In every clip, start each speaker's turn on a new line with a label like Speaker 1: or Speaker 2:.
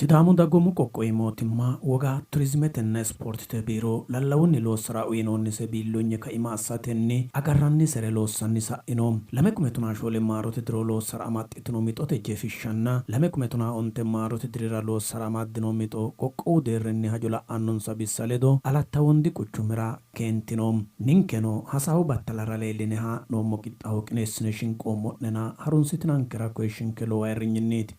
Speaker 1: Sidaamu Dagoomu Qoqqowi Mootimma Woga, Turizimetenna Ispoortete Biiro lallawunni loossara uyinoonnise biilloonye kaima assatenni agarrannisere loossanni sa'ino. 2014 maarote diro loossara amaxxitino mixote jeefishshanna 2015 maarote dirira loossara amaddino mixo qoqqowu deerrinni hajo la'annonsa bissa ledo Alatta Wondi quchumira keentino. Ninkeno hasaawu battalara leelline haa'noommo qixxaawo qineessine shinqoommo'nena harunsitinankera koyishshinke lowo ayirrinyinniiti.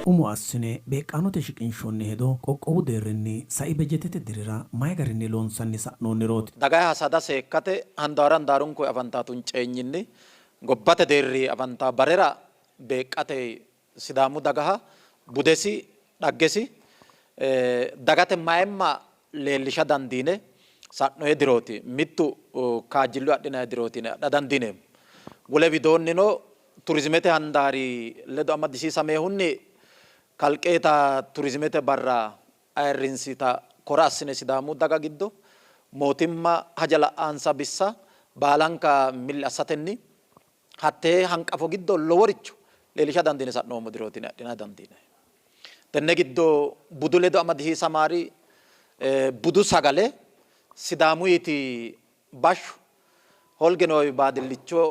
Speaker 1: Umo assine beeqqaanote shiqinshoonni hedo qoqqowu deerrinni sai bejetete dirira may garinni loonsanni sa'noonnirooti.
Speaker 2: Dagaha sada seekkate handaara handaarunkuy afantaa tunceenyinni gobbate deerri afantaa barera beeqqate Sidaamu dagaha budesi, dhaggesi, dagate mayimma leellisha dandiine sa'noye dirooti. Mittu kaajjillu adhinanni dirooti yine adha dandiineemmo. Wole widoonnino turizimete handaari ledo amadisiisamehunni kalqeeta turizimete barra ayirrinsita kora assine Sidaamu daga giddo mootimma haja la'ansa bissa baalanka milli assatenni Hattee hanqafo giddo loworicho leellisha dandiine sa'noommo dirooti yine adhina dandiinanni. Tenne giddo budu ledo amadisiisamaari budu sagale Sidaamuyiti bashsho holge noowi baadillicho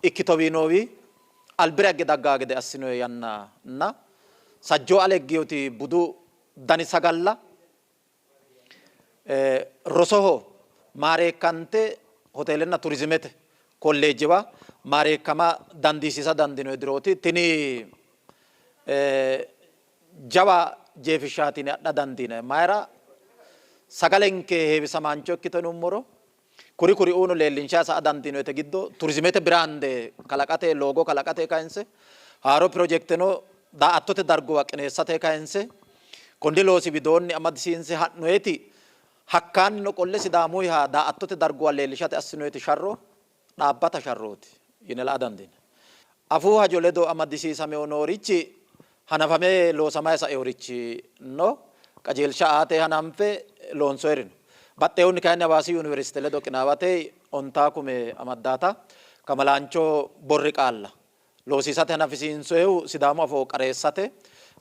Speaker 2: ikkitowii noowi albira higge daggaa gede assinoyi yannanna sajjoo ale higgiyoti budu dani sagalla Rosoho maareekkante hoteelenna turizimete kolleejjewa maareekkama dandiisiisa dandiinoonni dirooti. Tini jawa jeefishshaati yine adha dandiinanni. Mayira sagalenke heewisamaancho ikkito yinummoro kuri kuriuuno leellinshanni sa''a dandiinoonnite giddo turizimete biraande kalaqate, loogo kalaqate kayinse haaro pirojekiteno daa''attote darguwa qineessate kayinse konni loosi widoonni amadisiinse ha'noyeti hakkaannino qolle Sidaamuyiha daa''attote darguwa leellishate assinoyeti sharro dhaabbata sharrooti yine la''a dandiinanni. Afuu hajo ledo amadisiisamino noorichi hanafame loosamay sainorichi no. Qajeelsha aate hananfe loonsoyiri no. Baxxeehunni kayinni Hawaasi Yuniversite ledo qinaawate ontaa kume amaddaata kamalaancho borri qaalla loosiisate hanafisiinsoyihu Sidaamu afoo qareessate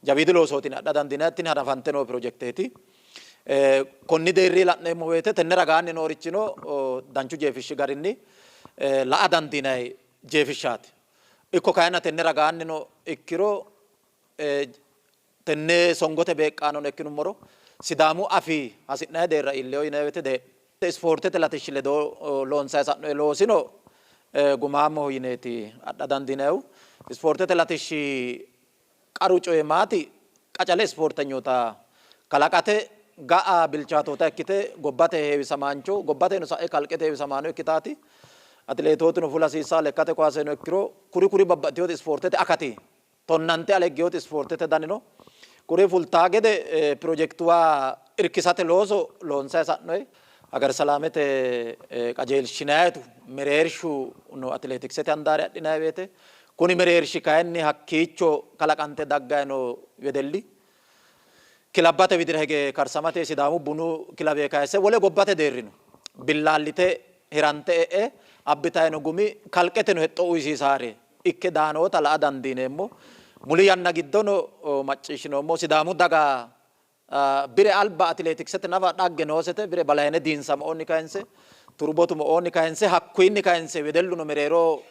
Speaker 2: jawiidi loosooti yine adha dandiinanni. Tini hanafante noo pirojekteeti. Konni deerri la'neemmo woyte tenne ragaanni noorichino danchu jeefishshi garinni la''a dandiinanni jeefishshaati. Ikko kayinni tenne ragaannino ikkiro tenne songote beeqqaanono ikkinummoro Sidaamu afii hasi'nanni deerra iilleyo yinanni woyte dee'ni. Ispoortete latishshi ledo loonsanni sa'noonni loosino gumaamoho yineeti adha dandiinannihu. Ispoortete latishshi qaru coyi maati? Qacale ispoortenyoota kalaqate ga'a bilchaatoota ikkite gobbate heewisamaancho, gobbateno sa'e kalqete heewisamaano ikkitaati. Atileetootuno fula hasiissanno, lekkate kowaaseno ikkiro kuri kuri babbaxxitinoti ispoortete akati tonnante ale higginoti ispoortete dani no. Kuri fultaa gede pirojektuwa irkisate looso loonsanni sa'noyi. Hagere Salaamete qajeelshinaytu mereershu no atileetiksete handaari adhinanni woyte kuni mereershi kayinni hakkiicho kalaqante dagganni noo wedelli kilabbate widira hige karsamate Sidaamu Bunu kilawe kayisse wole gobbate deerrino billaallite hirante e'e abbitanni no gumi kalqeteno hexxo uyisiisaare ikke daanota la'a dandiineemmo. Muli yanna giddono macciishshinoommo Sidaamu daga Bire alba atileetiksete nafa dhagge noosete, bire Balayne Diinsamoonni kayinse, Turbo Tumoonni kayinse, hakkuyinni kayinse wedelluno mereero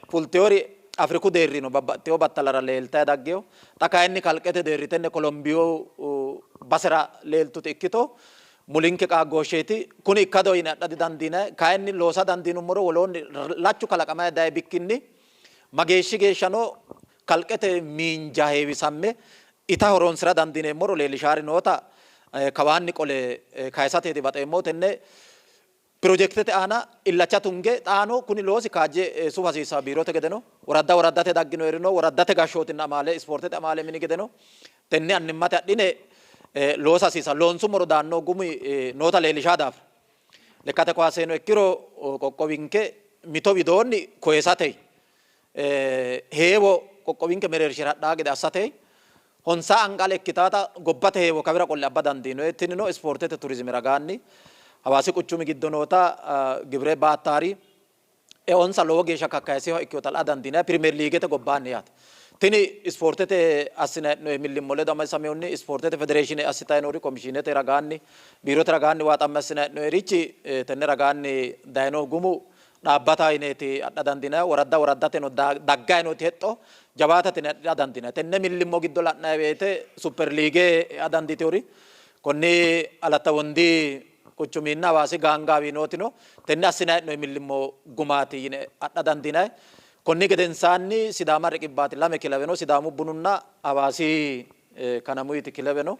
Speaker 2: fultinori Afriku deerrino babbaxxino battalara leeltanni daggino. Xa kayinni kalqete deerri tenne Kolombiyu basera leeltuti ikkito mulinke qaaggooshsheeti. Kuni ikkadoho yine adha didandiinanni. Kayinni loosa dandiinummoro woloonni lachu kalaqamanni dayi bikkinni mageeshshi geeshshano kalqete miinja heewisamme ita horonsi'ra dandiineemmoro leellishaari noota kawaanni qole kayisateeti baxeemmohu. Tenne pirojekitete aana illacha tunge xaano kuni loosi kaajje sufa hasiissanno. Biirote gedeno woradda woraddate dagginoeri no, woraddate gashshootinna amaale ispoortete amaale mini gedeno tenne annimmate adhine loosa hasiissanno. Loonsummoro daanno gumi noota leellishaa daafira lekkate kowaaseno ikkiro qoqqowinke mito widoonni koyisate heewo qoqqowinke mereershira hadhaa gede assate. Honsaa anga ale ikkitaata gobbate heewo kawira qolle abba dandiinoyi. Tinino ispoortete turizime ragaanni Hawaasi quchumi giddo noota gibire baattaari eonsa lowo geeshsha kakkayisinoha ikkinota la''a dandiinanni, pirimeer liigete gobbaanni yaate. Tini ispoortete assinanni hee'noonni millimmo ledo amadisaminohunni ispoortete federeeshiine assitanni noori komishiinete ragaanni, biirote ragaanni waaxamme assinanni hee'noonnirichi tenne ragaanni dayinohu gumu dhaabbataho yineeti adha dandiinannihu. Woradda woraddateno dagganni nooti hexxo jawaatate yine adha dandiinanni. Tenne millimmo giddo la'nanni woyte supper liige ea dandiitinori konni Alatta Wondi quchuminna Hawaasi gaangaawi nootino tenne assinanni hee'noonni millimmo gumaati yine adha dandiinanni. Konni gedensaanni Sidaama riqibbaati lame kilawe no, Sidaamu Bununna Hawaasi Kanamuyiti kilawe no.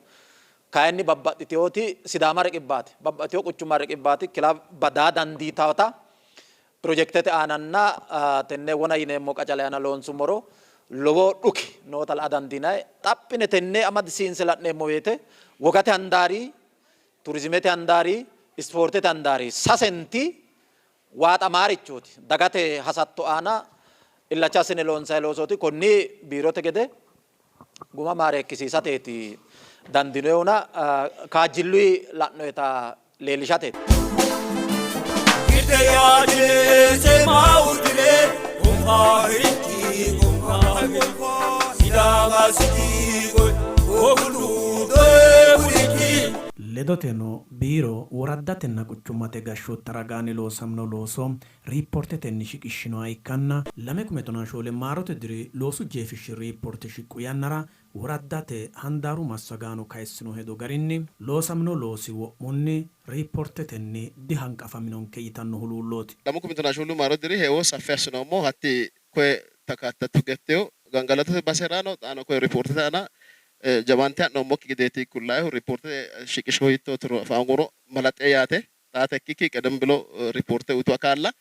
Speaker 2: Kayinni babbaxxitinoti Sidaama riqibbaati, babbaxxitino quchumma riqibbaati kilabba daa dandiitawota pirojekitete aananna tenne wona yineemmo qacale aana loonsummoro lowo dhuki noota la'a dandiinanni. Xaphine tenne amadisiinse la'neemmo woyte wogate handaari, turizimete handaari, ispoortete handaari sasenti waaxamaarichooti. Dagate hasatto aana illacha assine loonsanni loosooti. Konni biirote gede guma maareekkisiisateeti dandiinoyihuna kaajjilluyi la'noyita leellishateeti.
Speaker 1: Ledoteno biiro woraddatenna quchummate gashshootta ragaanni loosamino looso riippoortetenni shiqishshinoha ikkanna, 2014 maarote diri loosu jeefishshi riippoorte shiqqu yannara woraddate handaaru massagaano kayissino hedo garinni loosamino loosi wo'munni riippoortetenni dihanqafaminonke yitanno huluullooti.
Speaker 3: 2014 maarote diri heewo saffi assinoommo. Hatti koye takaattatu getteyo gangalatote baserano xaano koye ripoortete aana jawaante ha'noommokki gedeeti kullayihu. Ripoortete shiqisho hiittootiro afa hoongumoro malaxe yaate. Xaate ikkikki qedem bilo ripoorte uyitu akaalla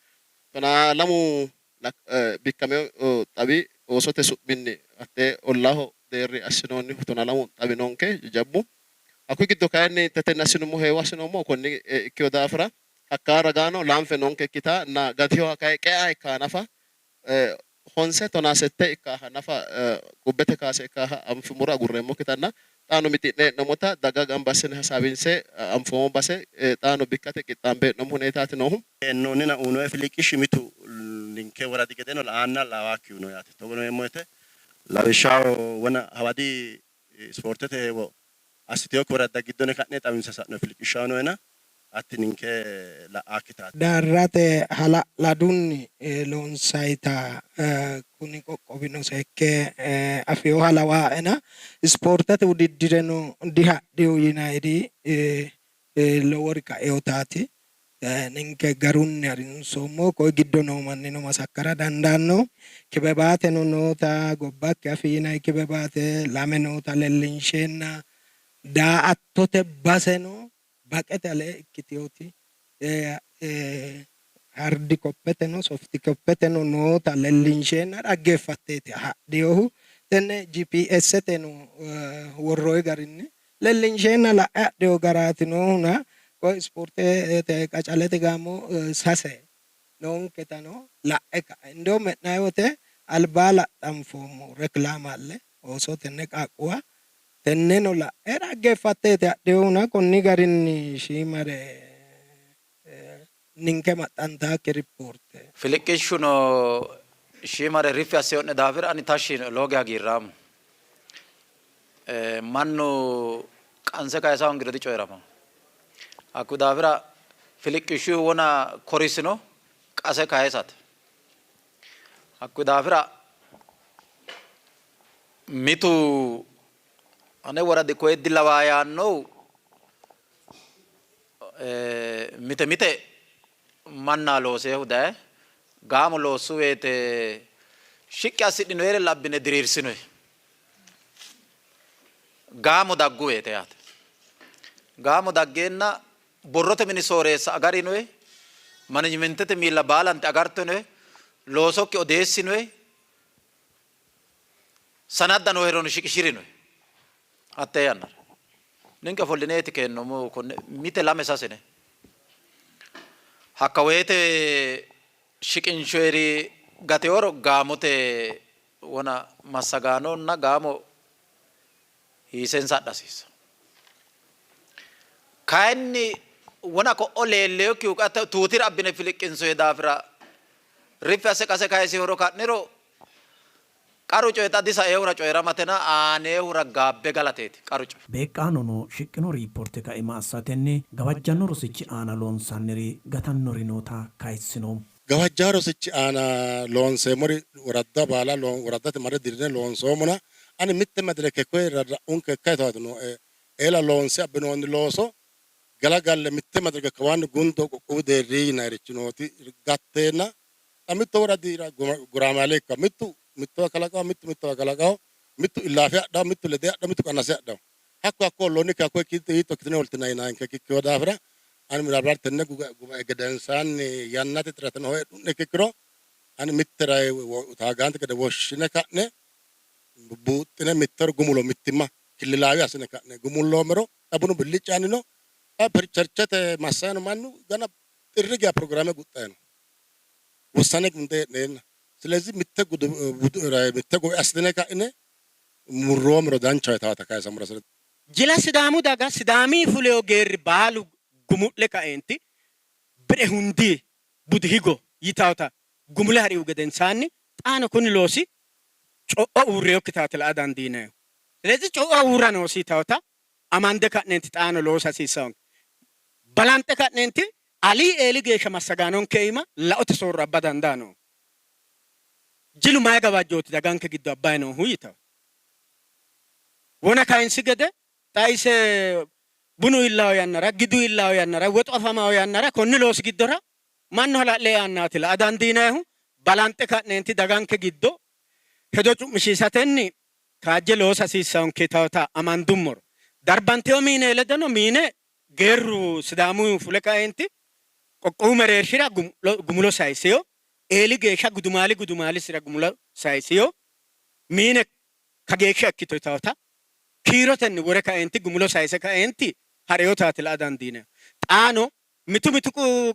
Speaker 3: 12 bikkamino xawi oosote su'minni hattee ollaaho deerri assinoonnihu 12 xawi noonke jajjabbu. Hakkuyi giddo kayinni tetenne assinummo heewo assinoommo konni ikkino daafira hakka ragaano laanfe noonkekkita na gatinoha kayi qea ikka nafa honse tonaa sette ikkaaha nafa qubbete kaase ikkaaha anfummoro agurreemmokkitanna xaano mixi'ne hee'noommota daga gamba assine hasaawinse anfoommo base xaano bikkate qixxaambe hee'noommo huneetaati noohu.
Speaker 4: Hee'noonnina uyinoe filiqishshi mitu ninke woradi gedeno la'anna lawaakkihu no yaate. Togo yineemmo woyte lawishshaho wona hawadi ispoortete heewo assitinokki woradda giddonni ka'ne xawinse sa'noe filiqishshaho noena hatti ninke la'aakkitaati.
Speaker 5: Daarrate hala'ladunni loonsayita kuni qoqqowino seekke afinoha lawaaena ispoortete wudiddireno dihadhino yinayiri lowori kainotaati. Ninke garunni harinsoommo. Koi giddo noo mannino masakkara dandaanno. Kibebaateno noota gobbakki afii yinanni kibebaate lame noota leellinsheenna daa''attote baseno baqete alee ikkitinoti hardi koppeteno softi koppeteno noota leellinsheenna dhaggeeffatteeti hadhinohu. Tenne GPSteno worroonni garinni leellinsheenna la'e hadhino garaati noohuna koye ispoortete qacalete gaamo sase noonketano la'e ka'e indewo e'nanni wote albaa laxxanfoommo rekilaame ooso tenne qaaqquwa tenneno la'e dhaggeeffatteeti hadhinohuna konni garinni shiimare ninke maxxantaakki rippoorte.
Speaker 2: Filiqqishshuno shiimare riffi assino'ne daafira ani tashshi yiinoe, lowo geya hagiirraamo. Mannu qanse kayisa hoongiro dicoyi'ramanno. Hakkuyi daafira filiqqishshu wona korisino qase kayisate. Hakkuyi daafira mitu ane woradi koye dilawaa yaannohu mite mite manna looseehu daye gaamo loossu woyte shiqqi assidhinoyere labbine diriirsinoyi. Gaamo daggu woyte yaate. Gaamo daggeenna borrote mini sooreessa agarinoyi, manejmentete miilla baalanti agartinoyi, loosokki odeessinoyi, sanadda nooherono shiqishi'rinoyi. Hattee yannara ninke ofollineeti keennoommohu konne mite lame sasene. Hakka woyte shiqinshoyiri gateworo gaamote wona massagaanonna gaamo. Hiisensa adha hasiissanno. Kayinni wona ko'o leelleyokkihu tuutira abbine filiqqinsoye daafira riffi asse qase kayisihoro ka'niro qaru coyi xa disaeehura coyi'ramatena aaneehura gaabbe galateeti qaru coyi.
Speaker 1: Beeqqaanono shiqqino riipoorte kaima assatenni gawajjanno rosichi aana loonsanniri gatannori noota kayissino.
Speaker 6: Gawajjanno rosichi aana loonseemmori woradda baala woraddate marre dirrine loonsoommona ani mitte medireke koye rarra'unke ikka yitaati nooe. Eela loonse abbinoonni looso galagalle mitte medireke kawaanni gundo qoqqowu deerri yinannirichi nooti gatteenna xa mittu woradira guraamaale ikka mittu mittowa kalaqawo mittu mittowa kalaqawo mittu illaafe adhawo mittu lede adhawo mittu qannase adhawo hakko hakko olloonnikki hakko hiitto ikkitine oltinanni yinanninke ikkikkiwo daafira ani minalbaat tenne gubae gedensaanni yannate xirateno heedhu'ne ikkiro ani mitte rayi taagaante gede woshshine ka'ne buuxxine mittero gumulo mittimma killilaawi assine ka'ne gumulloommero xa bunu billiccanni no xa cherchete massayino mannu gana xirri geya pirogiraame guxxayi no wussane gunde hee'neenna silezi mitte mitte gubae assitine ka'ine murroomero danchaho yitaata kayisammora hasi're.
Speaker 7: Jila Sidaamu daga Sidaami fuleyo geerri baalu gumu'le kaeenti bi're hundi budi higo yitawota gumule harihu gedensaanni xaano kuni loosi co'o uurriyokkitaati la'a dandiinayihu. Silezi co'o uurra noosi yitawota amande ka'neenti xaano loosa hasiissawonke. Balanxe ka'neenti alii eeli geeshsha massagaanonke iima laote soorro abba dandaa noonke. Jilu mayi gawajjooti daganke giddo abbayi noohu yitawo. Wona kayinsi gede xa ise bunu iillawo yannara, gidu iillawo yannara, woxu afamawo yannara konni loosi giddora mannu hala'le eannaati la'a dandiinannihu. Balanxe ka'neenti daganke giddo hedo cu'mishiishatenni kaajje loosa hasiissannonke yitawota amandummoro darbanteyo miine ledono miine geerru Sidaamu fule kaeenti qoqqowu mereershira gumulo sayisiyo, eeli geeshsha gudumaali gudumaalisira gumulo sayisiyo, miine kageeshsha ikkito yitawota kiirotenni wore kaeenti gumulo sayise kaeenti ha'reyotaati la'a dandiinanni. Xaano mitu mitu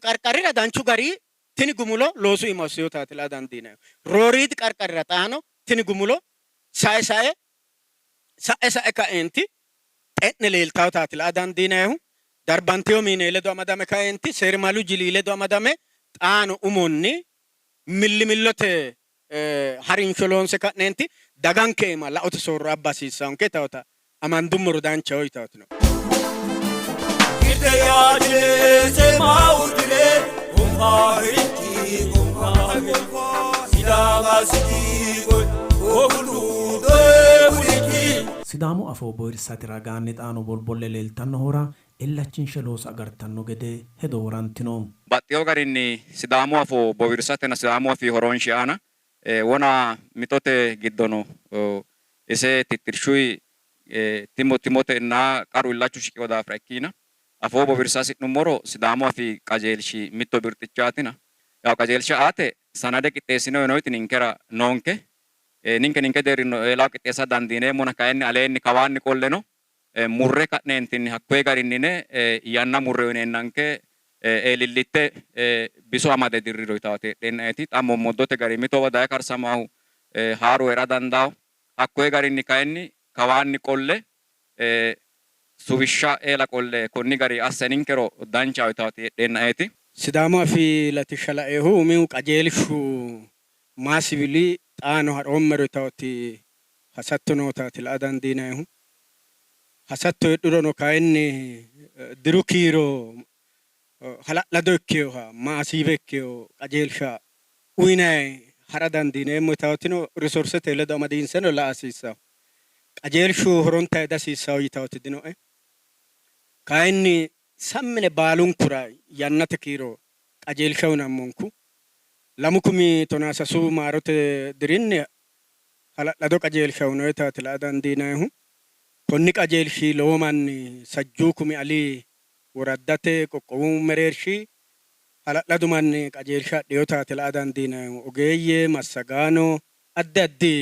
Speaker 7: qarqarira danchu gari tini gumulo loosu iima hossinotaati la'a dandiinanni. Rooriidi qarqarira xaano tini gumulo sae sae sa'e sa'e kaeenti xe'ne leeltawotaati la'a dandiinannihu. Darbanteyo miine ledo amadame kaeenti seerimalu jili ledo amadame xaano umonni millimillote harinsho loonse ka'neenti daganke iima laote soorro abba hasiissannonke yitawota amandummoro danchaho yitawoti no.
Speaker 1: Sidaamu afoo bowirsate ragaanni xaano bolbolle leeltannohura illachinshe loosa agartanno gede hedo worantino.
Speaker 8: Baxxeewo garinni Sidaamu afoo bowirsatenna Sidaamu afii horoonshi aana wona mixote giddono ise tittirshuyi timo timotenna qaru illachu shiqino daafira ikkiina afoo bowirsa hasi'nummoro Sidaamu afii qajeelshi mitto birxichaatina. Yaw qajeelsha aate sanade qixxeessino yinoyti ninkera noonke. Ninke ninke deerrinnino eela qixxeessa dandiineemmona kayinni aleenni kawaanni qolleno murre ka'neentinni hakkoye garinnine yanna murre uyineennanke eelillitte biso amade dirriro yitaati heedheennaeeti. Xa mommoddote gari mitowa daye karsamaahu haaru hee'ra dandaanno. Hakkoye garinni kayinni kawaanni qolle suwishsha eela qolle konni gari asse ninkero danchaho yitaati heedheennaeeti.
Speaker 7: Sidaamu Afii latishsha laehu umihu qajeelshu maasibili xaano ha'roommero yitaoti hasatto nootaati la'a dandiinannihu. Hasatto heedhurono kayinni diru kiiro hala'lado ikkinoha maasiive ikkino qajeelsha uyinanni ha'ra dandiineemmo yitaotino risorsete ledo amadiinseno la'a hasiissanno. Qajeelshu horontanni dihasiissanno yitaoti dinoe. Kayinni sammine baalunkura yannate kiiro qajeelsha uyinammonku 2013 maarote dirinni hala'lado qajeelsha uyinoyitaati la'a dandiinannihu. Konni qajeelshi lowo manni sajjuu kumi ali woraddate qoqqowu mereershi hala'ladu manni qajeelsha adhinotaati la'a dandiinannihu. Ogeeyye, massagaano, addi addi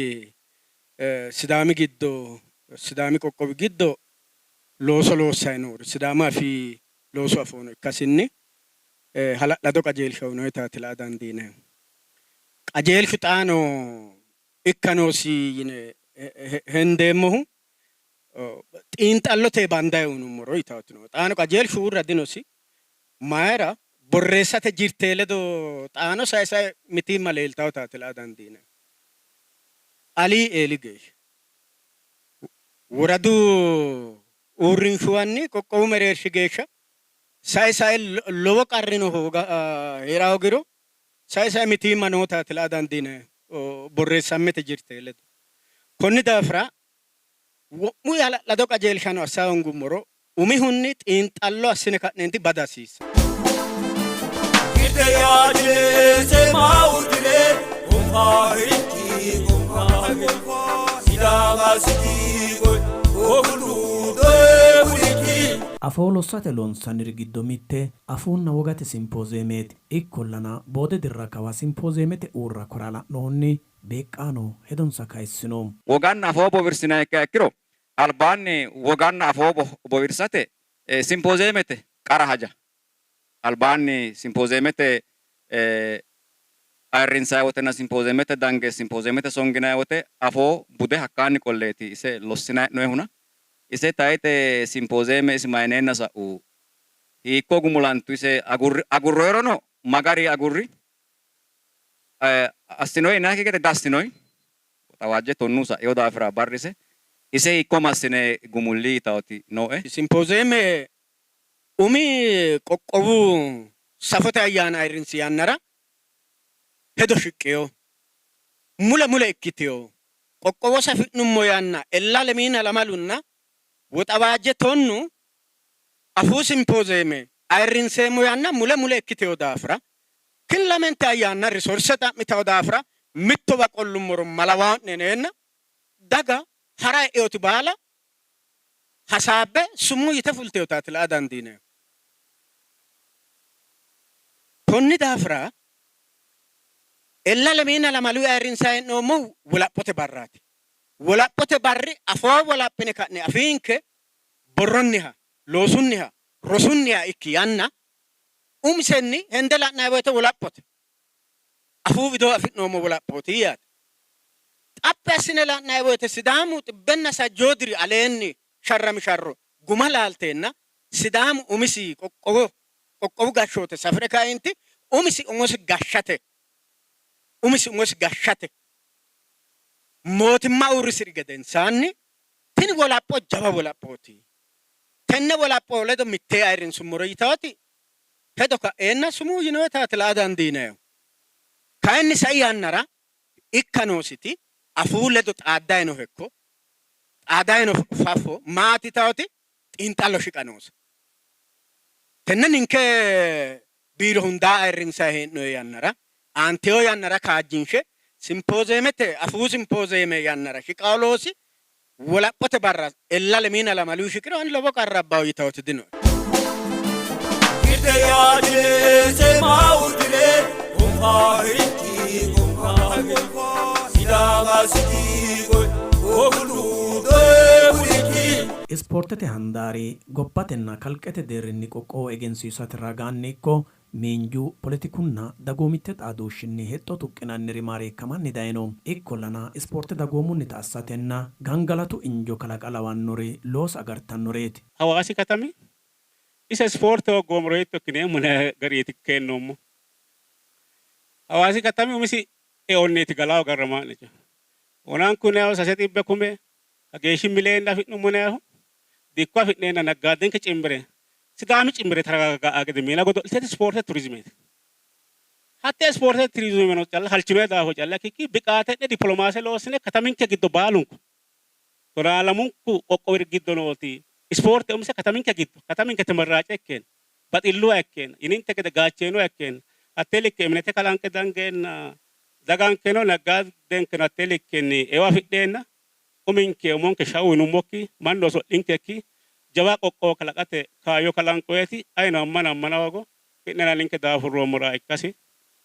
Speaker 7: Sidaami giddo Sidaami qoqqowi giddo looso loossanni noori Sidaamu afii loosu afoono ikkasinni hala'lado qajeelsha uyinoyitaati la'a dandiinannihu. Qajeelshu xaano ikka noosi yine hendeemmohu. Xiinxallote bandayi uyinummoro yitaati no. Xaano qajeelshu uurra dinosi. Mayira borreessate jirte ledo xaano sae sae mitiimma leeltanotaati la''a dandiinanni. Alii eeli geeshsha woradu uurrinshuwanni qoqqowu mereershi geeshsha sae sae lowo qarrino hee'ra hoogiro sae sae mitiimma nootaati la''a dandiinannihu borreessammete jirte ledo. Konni daafira wo'mu hala'lado qajeelshano assa hoongummoro umihunni xiinxallo assine ka'neenti bada hasiissanno.
Speaker 1: Afoo lossate loonsanniri giddo mitte afuunna wogate simpoozeemeeti. Ikkollana, boode dirra kawa simpoozeemete uurra kora la'nohunni beeqqaano hedonsa kayissino.
Speaker 8: Woganna afoo bowirsinanniha ikkiha ikkiro albaanni woganna afoo bowirsate simpoozeemete qara haja albaanni simpoozeemete ayirrinsanni wotenna simpoozeemete dange simpoozeemete songinanni wote afoo bude hakkaanni qolleeti ise lossinanni hee'noonnihuna ise tayixe simpoozeeme isi mayineenna sa'u hiikko gumulantu ise agurroyrono ma gari agurri assinoyi yinannikki gede diassinoyi Xawaajje tonnu sa'ino daafira barrise ise hiikko massine gumulli yitawoti nooe.
Speaker 7: Simpooziyeme umi qoqqowu safote ayyaana ayirrinsi yannara hedo shiqqino. Mule mule ikkitino. Qoqqowo safi'nummo yanna Ella lemiina lamalunna Woxawaajje tonnu afuu simpoozeeme ayirrinseemmo yanna mule mule ikkitino daafira tini lamenti ayyaanna risorse xa'mitanno daafira mittowa qollummoro malawaa'ne yineenna daga hara e'inoti baala hasaabbe sumuu yite fultinotaati la'a dandiinannihu. Konni daafira Ella lemiina lamaluyi ayirrinsanni hee'noommohu wolaphote barraati. Wolaphote barri afoo wolaphine ka'ne afiinke borronniha, loosunniha, rosunniha ikki yanna umisenni hende la'nanni woyte wolaphote. Afuu widoo afi'noommo wolaphooti yaate. Xaphi assine la'nanni woyte Sidaamu xibbenna sajjoo diri aleenni sharrami sharro guma laalteenna Sidaamu umisi qoqqowo qoqqowu gashshoote safi're kainti umisi umosi gashshate umisi umosi gashshate mootimma uurrisi'ri gedensaanni tini wolapho jawa wolaphooti. Tenne wolapho ledo mittee ayirrinsummoro yitaati hedo ka'eenna sumuu yinoyitaati la'a dandiinayihu. Kayinni sai yannara ikka noositi afuu ledo xaaddayi no hekko, xaadayi no faffo maati yitaati xiinxallo shiqa noose. Tenne ninke biiro hundaa ayirrinsayi hee'noyi yannara aantewo yannara kaajjinshe simpoozeemete afuu simpoozeeme yannara shiqawo loosi wolaphote barra Ella lemiina lamaluyi shiqiro ani lowo qarra abbawo yitawoti dinoe.
Speaker 1: Ispoortete handaari gobbatenna kalqete deerrinni qoqqowo egensiisate ragaanni ikko Miinju, poletikunna dagoomitte xaadooshshinni hexxo tuqqinanniri maareekkamanni dayino. Ikkollana, ispoorte dagoomunnita assatenna gangalatu injo kalaqa lawannori loosa agartannoreeti.
Speaker 9: Hawaasi katami ise ispoorte hooggoommoro hiitto ikkineemmo yinanni gariiti keennoommohu. Hawaasi katami umisi eonniiti galaahu garramaa'nicho. Wonanku yinannihu sase xibbe kume kageeshshi mileenne afi'nummo yinannihu dikko afi'neenna naggaaddenke cimbire Sidaami cimbire taragaagga'a gede miila godo'litete ispoortete turizimeeti. Hatte ispoortete turizimeno calla halchinoyi daafo calla ikkikki biqaate'ne dipolomaase loossine kataminke giddo baalunku tonaa lamunku qoqqowi giddo nooti ispoorte umise kataminke giddo kataminke temerraace ikkeenna baxilluwa ikkeenna yininte gede gaacheenuwa ikkeenna hattee likke iminete kalanqe dangeenna dagankeno naggaaddenkeno hattee likkenni eo afidheenna uminke umonke sha'u yinummokki mannu oso'linkekki jawa qoqqowo kalaqate kaayyo kalanqoyeti ayino ammana ammana hoogo ki'nera ninke daafurroommoraa ikkasi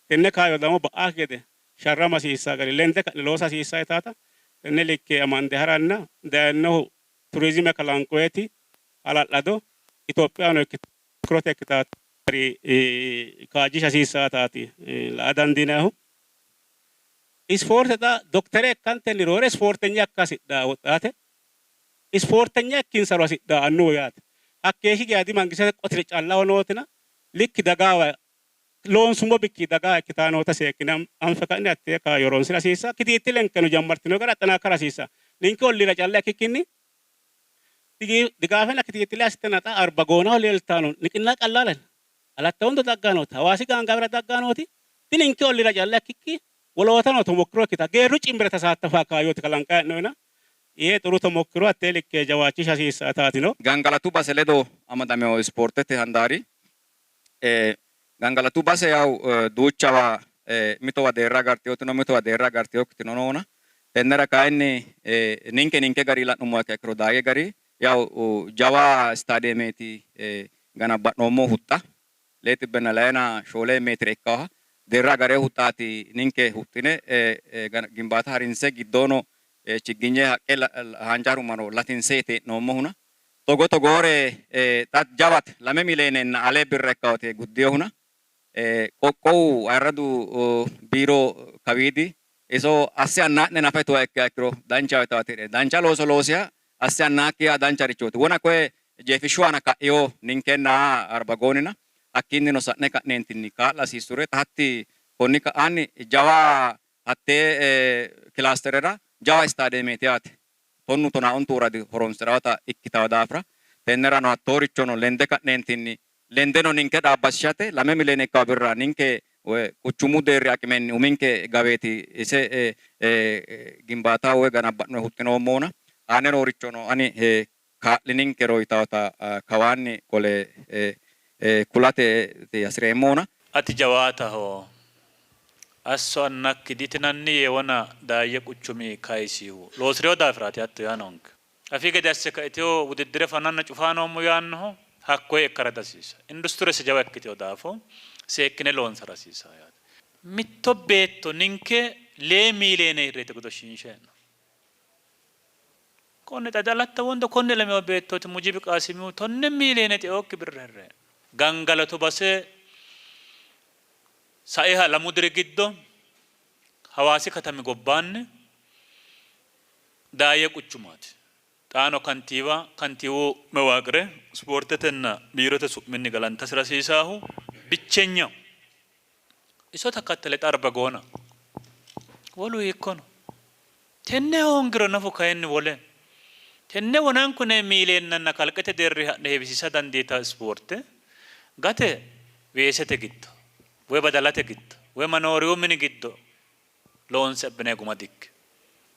Speaker 9: tenne kaayyo damo ba'aakki gede sharrama hasiissaa gari lende ka'ne loosa hasiissaa yitaata tenne likke amande haranna dayinnohu turizime kalanqoyeti hala'lado Itophiyano ikkitote ikkitaata gari kaajjisha hasiissaataati la'a dandiinannihu. Ispoorte xa doktere ikkantenni roore ispoortenya ikka hasidhanno woxxaate. Ispoortenya ikkinsaro hasidhanno annuwu yaate. Hakkeeshshi geya dimangistete qotire callaho nootina likki dagaawa loonsummo bikki daga ikkitanni noota seekkine anfe ka'ne hattee kaayyo horonsi'ra hasiissanno. Kitiittilenkeno jammartino gara axxanaakkara hasiissanno. Ninke olliira calla ikkikkinni digaafenna kitiittile assitenna xa Arbagoonaho leeltanno niqinna qallaale Alatta Wondo dagganni nooti, Hawaasi gaangaawira dagganni nooti dininke olliira calla ikkikki wolootano tomokkiro ikkitanno. Geerru cimbire tasaattafanno kaayyooti kalanqanni hee'noonnina yee xuru tomokkiro hattee likke jawaachisha hasiissannotaati no.
Speaker 8: Gangalatu base ledo amadamino ispoortete handaari Gangalatu base yawu duuchawa mitowa deerra agartinoti no, mitowa deerra agartinokkitino noona. Tennera kayinni ninke ninke gari la'nummoha ikkiha ikkiro Daage gari yawu jawa istaadiyemeeti ganabba'noommo huxxa lee xibbenna layina shoole meetire ikkawoha deerra agarino huxxaati ninke huxxine gimbaata harinse giddoono chigginye haqqe haanja harumano latinseeti hee'noommohuna. Togo togoore xa jawate lame mileenenna ale birra ikkawote guddinohuna qoqqowu ayirradu biiro kawiidi iso asse annaa'ne nafa yituha ikkiha ikkiro danchaho yitawote heedheenna dancha looso loosiha asse annaakki yaa dancharichooti. Wona koye jeefishshu aana ka'ino ninkenna Arbagoonina hakkiinnino sa'ne ka'neentinni kaa'la hasiissure hatti konni ka'aanni jawa hattee kilaasterera jawa istaadeemeeti yaate. Tonnu tonaa ontu woradi horonsi'rawota ikkitawo daafira tennerano hattoorichono lende ka'neentinni lendeno ninke dhaabbachishate lame mileene ikkawo birra ninke quchumu deerri aqimenni uminke gaweeti ise gimbaataho woy ganabba'no huxxinoommohuna aane noorichono ani kaa'lininkero yitawota kawaanni qole kulate hasi'reemmohuna.
Speaker 10: Ati jawaataho, asso annakki ditinanni yee wona Daayye quchumi kayisihu loosi'rino daafiraati hatto yaa noonke. Afi gede asse kaitino wudiddire fananna cufaa noommo yaannohu hakkoye ikkara dihasiisanno. Industurese jawa ikkitino daafo seekkine loonsara hasiisanno yaate. Mitto beetto ninke lee miiliyeene hirreeti godoshshiinshe hee'noommo. Konne xa Alatta Wondo konne ilamino beettooti Mujibi Qaasimihu tonne miiliyeene xeokki birra hirre gangalatu base saiha lamu diri giddo Hawaasi katami gobbaanni Daayye quchumaati. Xaano kantiiwa kantiiwu mewaaqire ispoortetenna biirote su'minni galantasira hasiisaahu bichenyaho. Iso takattele xa Arbagoona wolu hiikkono Tenne hoongiro nafu kayinni wole tenne wonankune miileennanna kalqete deerri ha'ne heewisiisa dandiitanno ispoorte gate weesete giddo woy badalate giddo woy manooriyu mini giddo loonse abbinanni guma dikkino.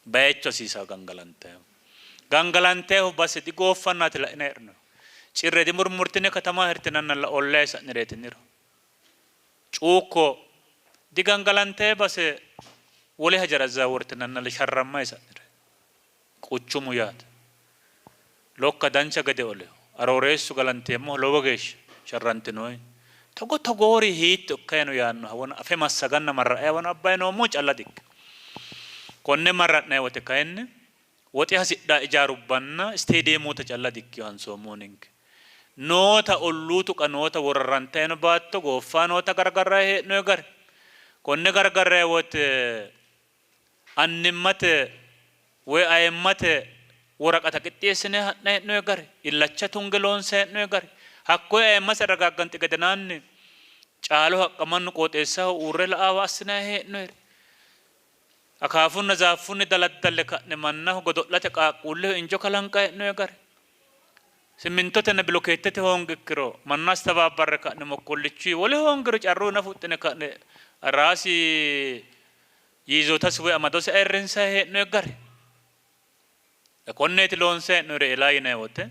Speaker 10: Bayicho hasiisanno gangalantayihu. Gangalantayihu base digooffannaati la'inanni hee'noonnihu. Cirre dimurmurtine katama hirtinannalla ollayi sa'nireetiniro. Cuukko digangalantayi base wole hajara zawortinannalla sharrammayi sa'nire. Quchumu yaate. Lokka dancha gede oleho. Arooreessu galanteemmoho lowo geeshsha sharrantinoyi. Togo togoori hiitto ikkayi no yaannoha wona afe massaganna marra'ayi wona abbayi noommohu calla dikkino. Konne marra'nayi wote kayinni Woxe hasidhanno ijaarubbanna isteediyeemoota calla dikkino hansoommohu ninke. Noota olluu tuqa noota worarrantanni no baatto gooffanni noota gargarranni hee'noonni gari. Konne gargarranni wote annimmate woyi ayimmate woraqata qixxeessine ha'nanni hee'noonni gari, illacha tunge loonsanni hee'noonni gari, hakkoye ayimmase arragagganxi gedenaanni caalu haqqa mannu qooxeessaho uurre la''aawa assinanni hee'noonni. Akaafunna zaaffunni daladdalle ka'ne mannaho godo'late qaaqquulleho injo kalanqanni hee'noonni gari, simmintotenna bilokeettete hoongi ikkiro manna astabaabbarre ka'ne mokkollichuyi wole hoongiro carruyi nafa huxxine ka'ne raasi yiizootasi woy amadosi ayirrinsanni hee'noonni gari konneeti loonsanni hee'noonnire elaa yinanni wote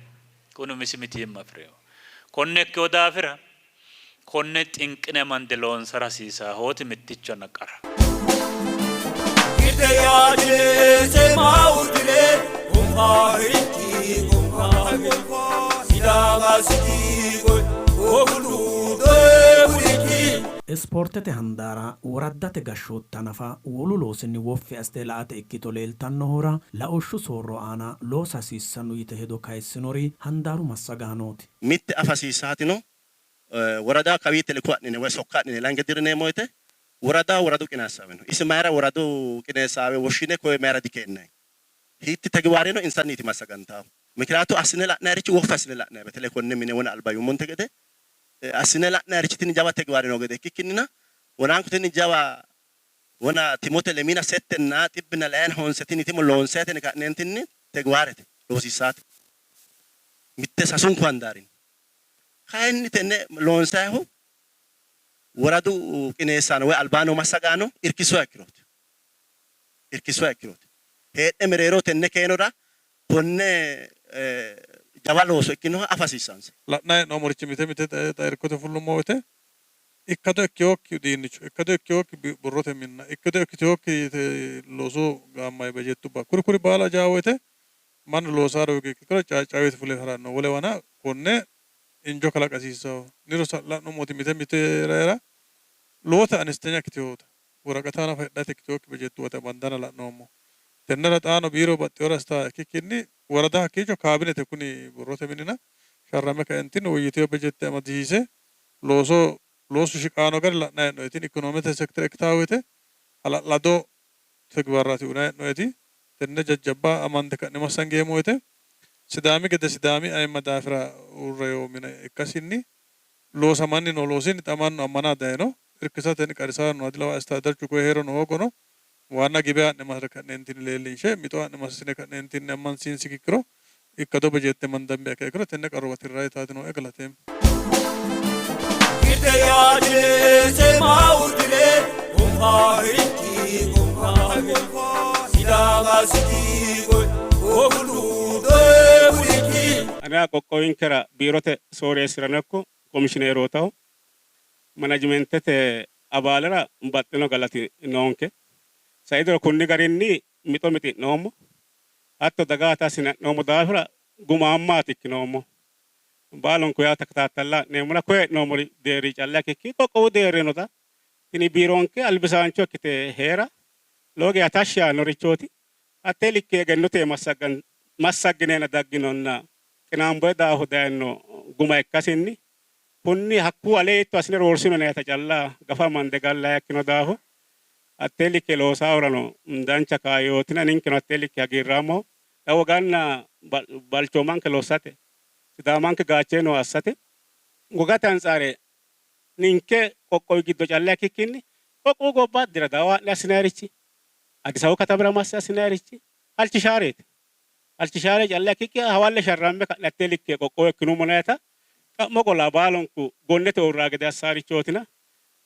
Speaker 10: kuni umisi mitiimma afi'rino. Konne ikkino daafira konne xinqine amande loonsara hasiisahooti mittichonna qara.
Speaker 1: Ispoortete handaara woraddate gashshootta nafa wolu loosinni woffi assite la''ate ikkito leeltannohura laooshshu soorro aana loosa hasiissanno yite hedo kayissinori handaaru massagaanooti.
Speaker 4: Mitte afa hasiissaatino, worada kawii teleko adhine woy sokka adhine lange dirrineemmo woyte worada woradu qineessaawe no. Isi mayra woradu qineessaawe woshshine koye mayra dikeennanni? Hiitti tegiwaareno insanniiti massagantaahu. Mikinaatu assine la'nayirichi woffi assine la'nayi beteley konne mine wona alba yuummonte gede assine la'nayirichi tini jawa tegiwaare noo gede ikkikkinnina wonaanku tini jawa wona timote lemina settenna xibbina layina honse tini timo loonsayteni ka'neentinni tegiwaarete loosiissaate mitte sasunku handaarinni kayinni tenne loonsayihu woradu qineessaano woy albaa noo massagaano irkissuha ikkirooti. Irkissuha ikkirooti. Heedhe mereero tenne keenora konne jawa looso ikkinoha afa hasiissansa.
Speaker 11: La'nanni hee'noommorichi mite mite xa irkote fullummo woyte ikkado ikkinokki udiinnicho, ikkado ikkinokki borrote minna, ikkado ikkitinokki loosu gaammanni bejettubba kuri kuri baala ajaa woyte mannu loosaare hoogiha ikkiro caaccaawiti fule haranno. Wolewana konne injo kalaqa hasiissanno. Niro la'nummoti mite mite rayira lowota anestenya ikkitinota woraqata nafa hidhate ikkitinokki bejettuwate amandanna la'noommo. Tennera xaano biiro baxxinore assitaha ikkikkinni worada hakkiicho kaabinete kuni borrote minina sharrame kaentinni woyyitino bejette amadisiise looso loosu shiqaano gari la'nanni hee'noonni. Tini ikonoomete sekitere ikkitanno woyte hala'lado tegibarraati uyinanni hee'noonniti. Tenne jajjabba amande ka'ne massangeemmo woyte Sidaami gede Sidaami ayimma daafira uurrino mine ikkasinni loosamanni noo loosinni xa mannu ammana dayino. Irkisatenni qarrisannoha dilawanno. Istaaderchu koye hee'rono hoogono waanna gibe haa'ne marre ka'neentinni leellinshe mixo haa'ne massine ka'neentinni ammansiinsi ikkiro ikkado bejette mandambiha ikkiha ikkiro tenne qarruwa tirranni yitaati nooe. Galateemmo.
Speaker 9: Anera qoqqowinkera biirote sooreessirano ikko komishineerootaho manajimentete abaalera baxxino galati noonke. Sai diro kunni garinni mixo mixi'noommo. Hatto dagaata assine ha'noommo daafira gumaammaati ikkinoommo. Baalunku yaa takataattalla ha'neemmona koye hee'noommori deerri calla ikkikki qoqqowu deerrino xa tini biironke albisaancho ikkite hee'ra lowo geya tashshi yaannorichooti. Hattee likke egennote massaggineenna dagginonna qinaamboye daafo dayinno guma ikkasinni kunni hakkuu alee hiitto assine roorsino yinayita calla gafa amande gallayiha ikkino daafo hattee likke loosaahurano dancha kaayyootina ninkeno hattee likke hagiirraammaho. Xa woganna balchoomanke lossate Sidaamanke gaacheeno assate wogate antsare ninke qoqqowi giddo calla ikkikkinni qoqqowu gobba Diredaawa ha'ne assinayirichi, Addis Ababu katamira masse assinayirichi halchishaareeti. Halchishaare calla ikkikki hawalle sharramme ka'ne hattee likke qoqqowo ikkinummo yinayita xa'mo qola baalunku gonnete uurraa gede assaarichootina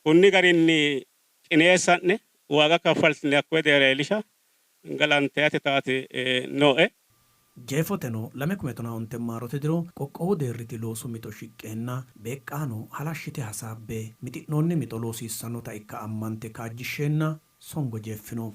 Speaker 9: kunni garinni qineessa'ne waaga kaffaltine hakkoye deerra iillisha galantayate taate nooe.
Speaker 1: Jeefoteno 2015 maarote diro qoqqowu deerriti loosu mixo shiqqeenna beeqqaano halashshite hasaabbe mixi'noonni mixo loosiissannota ikka ammante kaajjishsheenna songo jeeffino.